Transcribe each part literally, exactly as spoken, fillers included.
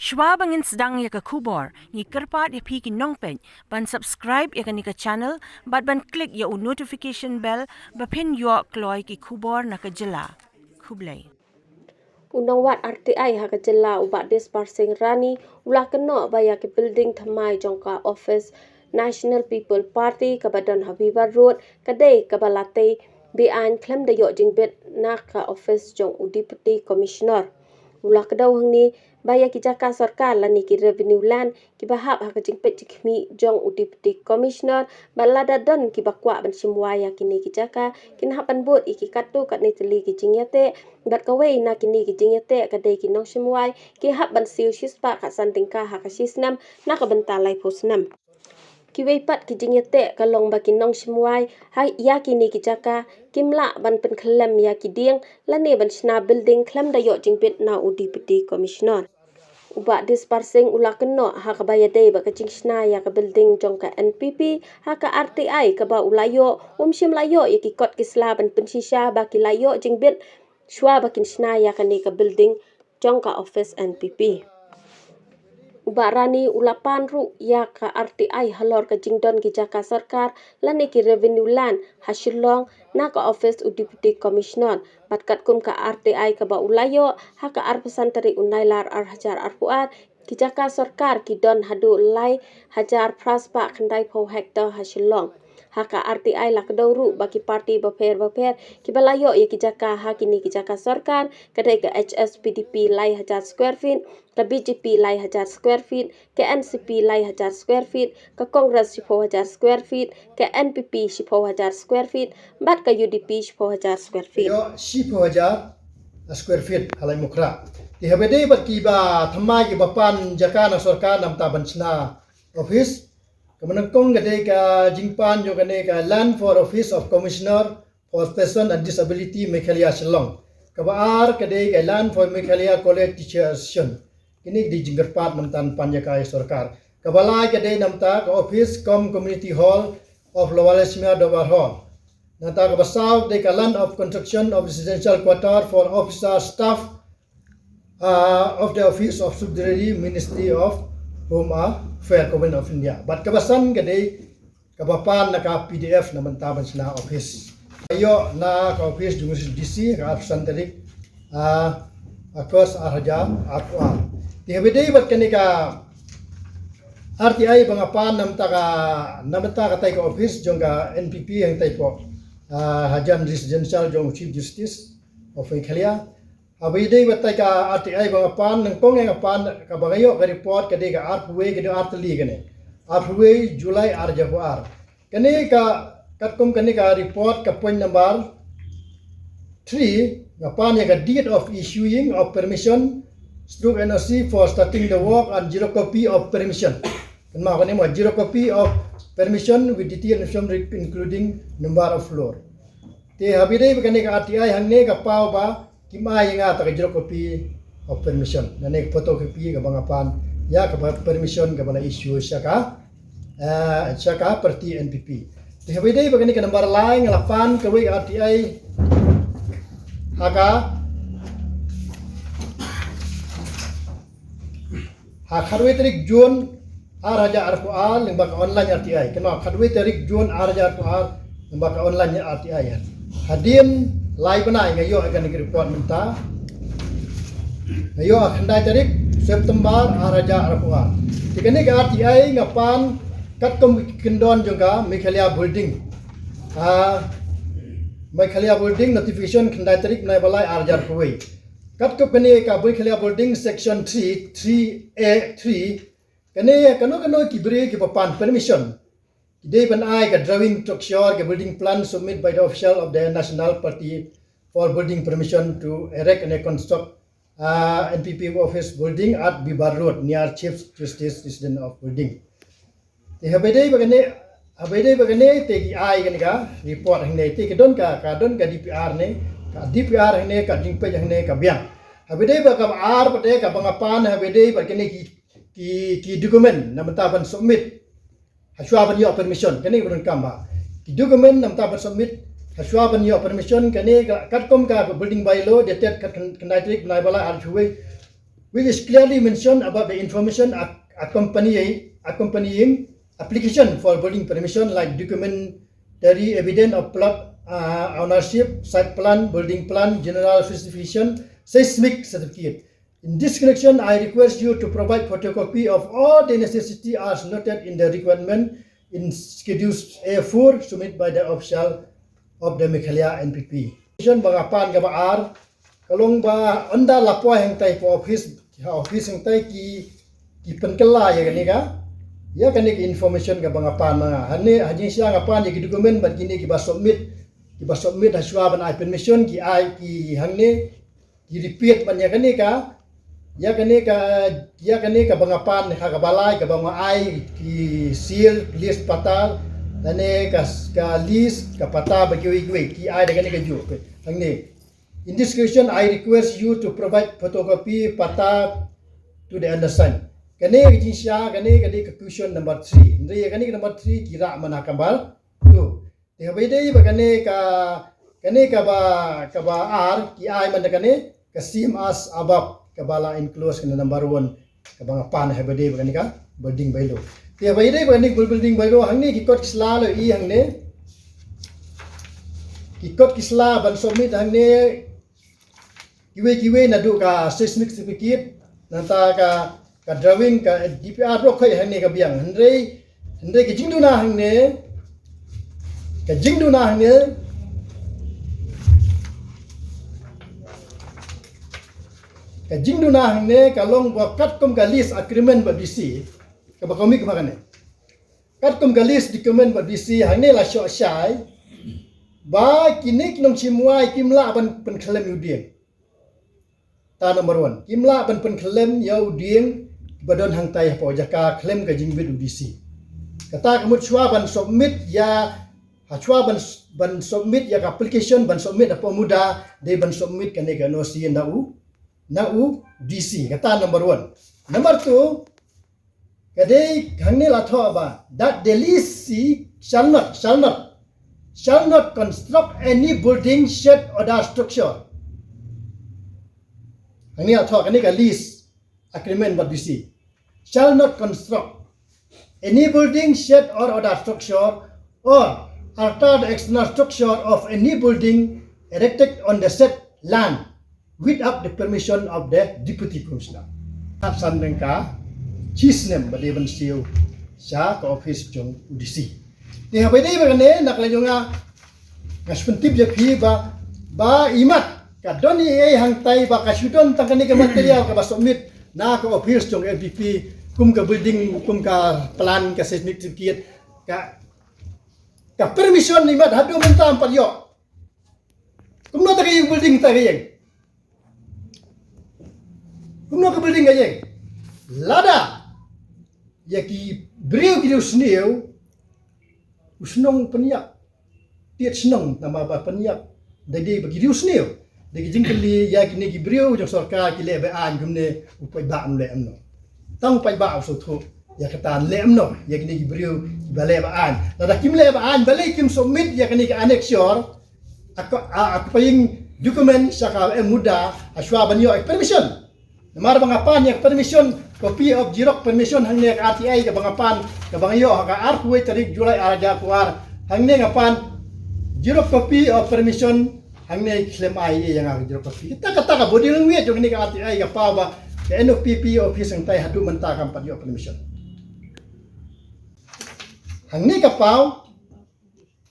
Shuwa ba ngin sdang ïa ka khubor, ngi kyrpad ïa phi ki nongpeit ban subscribe ïa kane ka channel bad ban click ïa u notification bell ba phin ïoh kloi ki khubor na ka jylla. Khublei. U nongwad R T I ha ka jylla u Bah Dispar Singh Rani u la kynnoh ba ïa ki building thymmai jong ka office National People Party kaba don ha Viva Road ka dei kaba la tei beaiñ khlem da ïoh jingbit na ka office jong u Deputy Commissioner. U la kdew hangne ba ïa ki jaka sorkar lane ki revenue land kiba hap ha ka jingpeit jingkhmih jong u Deputy Commissioner bad lada don kiba kwah ban shim wai ïa kine ki jaka kin hap ban bud ïa ki katto katne tylli ki jingïateh bad kawei na kine ki jingïateh ka dei ki nongshim wai ki hap ban siew shispah khatsan tyngka ha ka shisnem na ka bynta laiphew snem. Kiwei pat ki jingïateh ka long ba ki nongshim wai ha ïa kine ki jaka kim lah ban pynkhyllem ïa ki dieng lane ban shna building khlem da ïoh jingbit na u Deputy Commissioner. U Bah Dispar Singh u la kynnoh ha kaba ïadei bad ka jingshna ïa ka building jong ka N P P ha ka R T I kaba u la ïoh, um shym la ïoh ïa ki kot ki sla ban pynshisha ba ki la ïoh jingbit shuwa ba kin shna ïa kane ka building jong ka office N P P. U Bah Rani u la pan ruh ïa ka R T I halor ka jingdon ki jaka sorkar lane ki revenue land ha Shillong na ka office u Deputy Commissioner bad katkum ka R T I kaba u la ïoh ha ka arphew san tarik u Nailar ar hajar arphew ar, ki jaka sorkar ki don haduh lai hajar phra spah khyndaiphew hektar ha Shillong. Ha ka R T I la kdew ruh ba ki parti bapher bapher kiba la ïoh ïa ki jaka ha kine ki jaka sorkar ka dei ka H S P D P lai hajar square feet, ka B J P lai hajar square feet, ka N C P lai hajar square feet, ka Congress shiphew hajar square feet, ka N P P shiphew hajar square feet bad ka U D P shiphew hajar square feet. Ïoh shiphew hajar square feet ha Laitumkhrah. Te haba ïadei bad kiba thymmai kiba pan jaka na sorkar namar ban shna office, kaba nyngkong ka dei ka jingpan jong kane ka Land for Office of Commissioner for Person and Disability Meghalaya Shillong. Kaba ar ka dei ka Land for Meghalaya College Teacher Association. Kine ki dei jingkyrpad namar ban pan jaka ïa sorkar. Kaba lai ka dei namar ka office cum community hall of Lower Lesmia Dorbar Hall. Namar kaba saw ka dei ka land of construction of residential quarter for officer staff uh, of the Office of Subsidiary Ministry of Home Affairs, Government of India. Bad kaba san ka dei kaba pan na ka P D F namar ban shna office. Ïoh na ka office jong u D C ka arphew san tarik, uh, August ar hajar arphew ar. Te haba ïadei bad kane ka R T I ba nga pan namar ka, namar katai ka office jong ka N P P hangtai hapoh, uh, hajan residential jong Chief Justice of Meghalaya. Haba ïadei bad katai ka R T I ba nga pan, nyngkong ïa nga pan kaba nga ïoh ka report ka dei ka arphew wei, ka dei ar tylli kane. Arphew wei July ar hajar arphew ar. Kane ka, katkum kane ka report ka point number three, nga pan ïa ka deed of issuing of permission stroke N O C for starting the work and xerocopy of permission. Kynmaw kane mo, xerocopy of permission with detailed information including number of floor. Te haba ïadei bad kane ka R T I hangne ka paw ba kim ai ïa nga ta ka xerocopy of permission. Lane ka photocopy kaba nga pan ïa kaba permission kaba la issue sha ka, eh, sha ka party N P P. Te haba ïadei bad kane ka number lai nga la pan kawei ka R T I ha ka ha khatwei tarik June ar hajar arphew ar lyngba ka online R T I. Kynmaw, khatwei tarik June ar hajar arphew ar lyngba ka online R T I. Hadien lai bnai nga ïoh ïa kane ka report mynta. Nga ïoh ha khyndai tarik September ar hajar arphew ar. Te kane ka R T I nga pan katkum ki kyndon jong ka Meghalaya Building. Ah, Meghalaya Building notification khyndai tarik bnai ba lai ar hajar arphew wei. Katkum kane ka Meghalaya Building section three, three A three, kane kano kano ki briew kiba pan permission ki dei ban ai ka drawing structure ka building plan submit by the official of the national party for building permission to erect and construct, uh, N P P office building at Viva Road near Chief Justice Resident of Building. Te haba ïadei bad kane, haba ïadei bad kane te ki ai kane ka report hangne te ka don ka, ka don ka D P R ne, ka D P R hangne, ka jingpeit hangne ka biang. Haba ïadei bad kaba ar pat te kaba nga pan haba ïadei bad kane ki, ki, ki document namar ban submit hashuwa ban ïoh permission, kane ka don kam ba. Ki document namar ban submit hashuwa ban ïoh permission, kane ka katkum ka building bylaw dated khat khyndai tarik bnai ba lai ar hajar arphew wei. which is clearly mentioned about the information ac- accompanying, accompanying application for building permission, like documentary evidence of plot uh, ownership, site plan, building plan, general specification, seismic certificate. In this connection, I request you to provide photocopy of all the necessity as noted in the requirement in Schedule A four submitted by the official of the Meghalaya N P P. Question ba nga pan kaba ar, ka long ba ynda la poi hangtai pa office, ha office hangtai ki, ki pynkylla ïa kane ka, ïa kane ka information kaba nga pan ma nga. Hangne, ha jingshisha nga pan ïa ki document bad kine kiba submit, kiba submit ha shuwa ban ai permission, ki ai ki hangne, ki repeat ban ïa kane ka, ïa kane ka, ïa kane kaba nga pan ha kaba lai, kaba nga ai ki seal, lease patta, lane ka, ka lease, ka patta bad kiwei kiwei, ki ai da kane kajuh. Hangne. In this question, I request you to provide photocopy patta to the undersigned. Kane ka jingshisha, kane ka dei ka question number three. Hynrei ïa kane ka number three ki rah man ha ka number two. Te haba ïadei bad kane ka, kane kaba, kaba ar, ki ai man da kane, ka same as above, kaba la enclose kane number one, kaba nga pan haba ïadei bad kane ka building bylaw. Te haba ïadei bad kane ka building bylaw, hangne ki kot ki sla la i hangne. Ki kot ki sla ban submit hangne, kiwei kiwei naduh ka seismic certificate, nangta ka, ka drawing, ka D P R ruh khoi hangne ka biang. Hynrei, hynrei ka jingduna hangne, ka jingduna hangne, ka jingduna hangne ka long ba katkum ka lease agreement bad D C, kaba ka mih kumba kane. Katkum ka lease document bad D C hangne la shoh shai ba kine ki nongshim wai kim lah ban pynkhlem ïa u dieng. Ta number one, kim lah ban pynkhlem ïa u dieng ba don hangtai hapoh jaka khlem ka jingbit u D C. Kata ka mut shuwa ban submit ïa, ha shuwa ban, ban submit ïa ka application, ban submit hapoh MUDA, dei ban submit kane ka N O C na u, na u D C. Kata number one. Number two, ka dei hangne la thoh ba that the leasee shall not, shall not, shall not construct any building, shed or other structure. Hangne la thoh kane ka lease agreement bad D C. Shall not construct any building, shed or other structure, or alter the external structure of any building erected on the said land without the permission of the Deputy Commissioner. Khatsan tyngka shi snem ba dei ban siew sha ka office jong u D C. Te haba ïadei bad kane na ka liang jong nga, nga shu pyntip ïa phi ba, ba imat ka don ei ei hangtai ba ka shu don tang kane ka material kaba submit na ka office jong N P P, kum ka building, kum ka plan, ka seismic certificate, ka, ka permission imat haduh mynta ym pat ïoh. Kumno te ka ïeng building te ka ïeng? Kumno ka building ka ïeng? Lada ïa ki briew ki riewsniew, u shnong pynïap, tied shnong namar ba pynïap. Da dei ba ki riewsniew, da ki jingkylli ïa kine ki briew jong sorkar ki leh ba aiñ kumne, u paidbah un leh kumno? Tang u paidbah u sngewthuh ïa kata, leh kumno ïa kine ki briew kiba leh ba aiñ? Lada kim leh ba aiñ, balei kim submit ïa kane ka annexure, a ko-, a, a ko paying document sha ka MUDA ha shuwa ban ïoh permission. Namar ba nga pan ïa ka permission, copy of xerox permission hangne ka R T I kaba nga pan, kaba nga ïoh ha ka arphew tarik July ar hajar arphew ar. Hangne nga pan xerox copy of permission, hangne khlem ai ïa nga ka xerox copy. Kata, kata ka body language jong kane ka R T I ka paw ba ka N P P office hangtai haduh mynta kam pat ïoh permission. Hangne ka paw,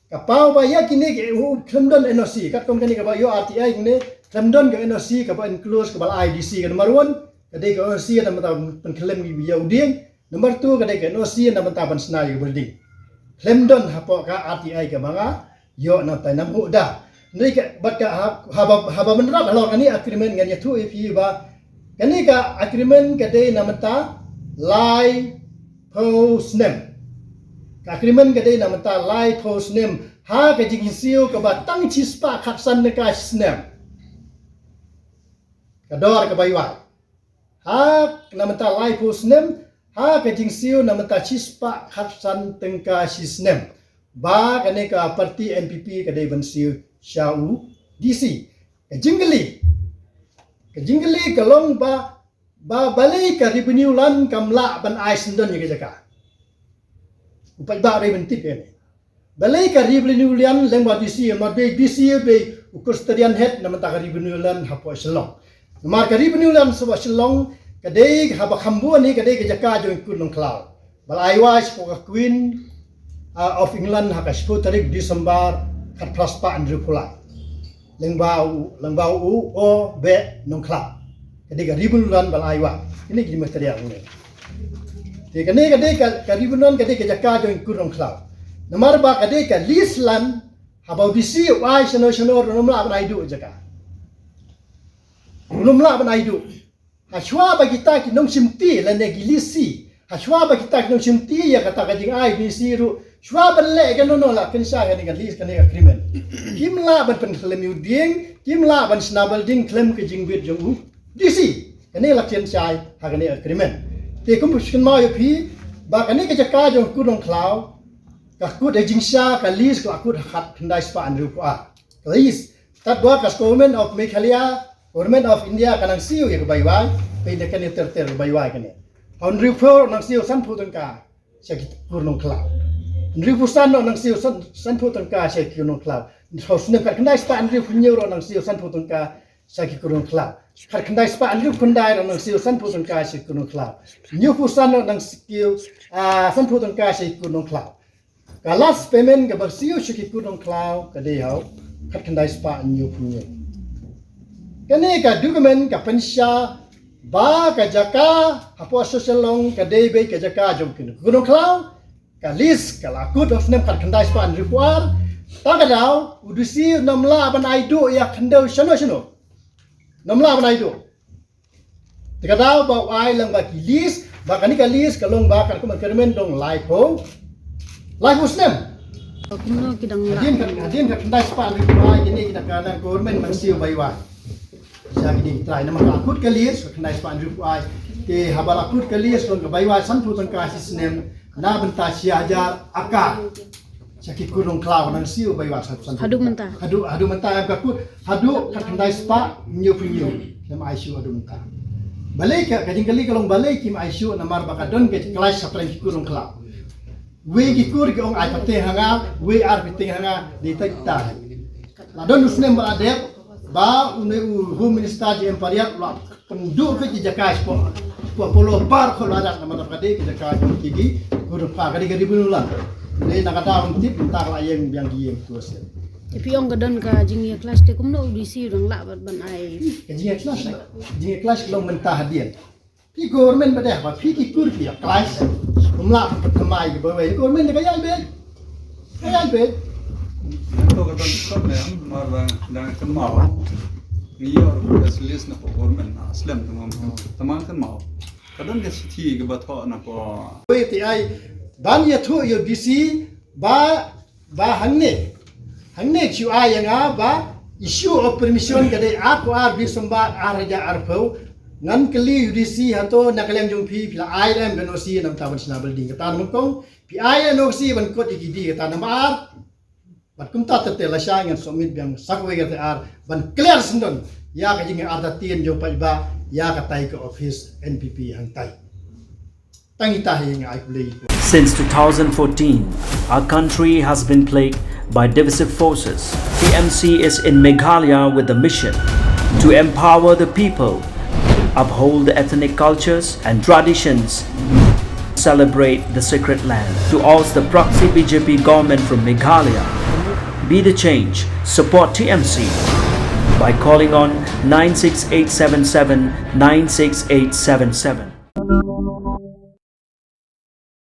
ka paw ba ïa kine ki, u, khlem don N O C, katkum kane kaba ïoh R T I kine, khlem don ka N O C kaba enclose kaba la ai D C. Ka number one, ka dei ka N O C na bynta pynkhlem ïa u dieng. Number two, ka dei ka N O C na bynta ban shna ïa ka building. Khlem don hapoh ka R T I kaba nga ïoh na tai nam u da. Hynrei ka, bad ka ha-, haba, haba mynrap halor kane agreement ngan ïathuh ïa phi ba kane ka agreement ka dei na bynta laiphew snem. Ka agreement ka dei na bynta laiphew snem. Ha ka jingsiew kaba tang shispah khatsan tyngka shi snem. Ka dor kaba iwai. Ha na bynta laiphew snem, ha ka jingsiew na bynta shispah khatsan tyngka shi snem. Ba kane ka party N P P ka dei ban siew sha u D C. Ka jingkylli, ka jingkylli ka long ba Ba balei ka revenue land kam lah ban ai syndon ïa ka jaka. U paidbah ruh ban tip ïa kane. Balei ka revenue land lyngba DC, namar ba DC ba u custodian head na bynta ka revenue land hapoh Shillong. Namar ka revenue land hapoh Shillong ka dei haba kham bun hi ka dei ka jaka jong i Kur Nongkhlaw. Ba la ai wai shapoh ka Queen, ah, of England ha ka shiphew tarik December khatphra spah hynriewphew lai. Lyngba u, lyngba u O. Beh Nongkhlaw. Ka dei ka revenue land ba la ai wai. Kine ki material ne. Te kane ka dei ka, ka revenue land ka dei ka jaka jong i Kur Nongkhlaw. Namar ba ka dei ka lease land, haba u DC u ai shano shano ruh ym lah ban ai duh jaka. Ym lah ban ai duh. Hashwa ba kita ki nongshimti lane ki lessee. Hashwa ba kita ki nongshimti ïa kata ka jingai DC ruh. Shwa ban leh kano kano la kynshai kane ka lease kane ka agreement. Kim lah ban pynkhlem ïa u dieng, kim lah ban shna building khlem ka jingbit jong u DC. Kane la kynshai ha kane ka agreement. Te kum ba shu kynmaw ïa phi ba kane ka jaka jong Kur Nongkhlaw ka kut ha jingshisha ka lease ka la kut ha khatkhyndai spah hynriewphew ar. Ka lease. Tad ba ka Government of Meghalaya, Government of India ka nang siew ïa ka bai wai, peit da kane ter ter ka bai wai kane. Hynriewphew nang siew sanphew tyngka sha ki Kur Nongkhlaw. Hynriewphew san nang siew san, sanphew tyngka sha ki Kur Nongkhlaw. Hynriew snem khatkhyndai spah hynriewphew hynñiew nang siew sanphew tyngka sha ki Kur Nongkhlaw. Khatkhyndai spah hynriewphew khyndai nang siew sanphew tyngka sha ki Kur Nongkhlaw. Hynñiewphew san nang siew, ah, sanphew tyngka sha ki Kur Nongkhlaw. Ka last payment kaba siew sha ki Kur Nongkhlaw ka dei ha u khatkhyndai spah hynñiewphew hynñiew. Kane ka document ka pynshai ba ka jaka hapoh Shillong ka dei beit ka jaka jong ki Kur Nongkhlaw. Ka lease ka la kut ha u snem khatkhyndai spah hynriewphew ar. Ta ka daw u DC ym lah ban ai duh ïa khyndew shano shano. Ym lah ban ai duh. Te ka daw ba u ai lang ba ki lease, ba kane ka lease ka long ba ka kum agreement dong laiphew, laiphew snem. Kumno ki dang lah. Hadien ka, hadien khatkhyndai spah hynriewphew ar kine ki da ka nang government man siew bai wai. Sha kine ki trai namar ka kut ka lease khatkhyndai spah hynriewphew ar. Te haba la kut ka lease long ka bai wai sanphew tyngka shi snem. Na bynta shi hajar acre. Sha ki Kur Nongkhlaw nang siew bai wai san, san. Haduh mynta. Haduh, haduh mynta em ka kut. Haduh khatkhyndai spah hynñiewphew hynñiew. Lem ai shu haduh mynta. Balei ka, ka jingkylli ka long balei kim ai shu namar ba ka don ka clash hapdeng ki Kur Nongkhlaw. Wei ki Kur ki ong ai pateng ha nga, wei ar pateng ha nga, dei ta kita. La don u snem ba la dep, ba une u Home Minister J M Pariat la pynduh ka ki jaka spot. Spot polo par ko la dak namar ka dei ki jaka jong ki ki Kur Nongkhlaw ka dei ka revenue land. Dei na ka daw tip mynta ka la ïeng biang ki ïeng tu sien. Te phi ong ka don ka jingïa clash te kumno u DC u dang lah ban, ban ai. Ka jingïa clash, jingïa clash long mynta hadien. Phi government ba dei ba phi ki Kur phi ïa clash. Ym lah ba thymmai ki ba wei government ka ïai beit. Ka ïai beit. To ka don kot ne mar dang dang kynmaw. Ngi ïoh ruh ka list na ko government na slem tymmen. Tymmen kynmaw. Ka don ka shithi ka ba thoh na ko. Wei te ai ban ïathuh ïa u DC ba Ba hangne, hangne ki shu ai ïa nga ba issue of permission ka dei arphew ar December ar hajar arphew. Ngan kylli u DC hato na ka liang jong phi phi la ai lem ka N O C namar ban shna building kata namar kong phi ai N O C ban kot ïa ki die kata namar. Bad kumta ter ter lashai ngan submit biang sa kawei ka T R ban clear syndon ïa ka jingïa artatien jong paidbah ïa katai ka office N P P hangtai. Tang ita hi nga ai pule. Since two thousand fourteen, our country has been plagued by divisive forces. T M C is in Meghalaya with the mission to empower the people, uphold the ethnic cultures and traditions, celebrate the sacred land. To oust the proxy B J P government from Meghalaya, be the change, support T M C by calling on nine six eight seven seven nine six eight seven seven.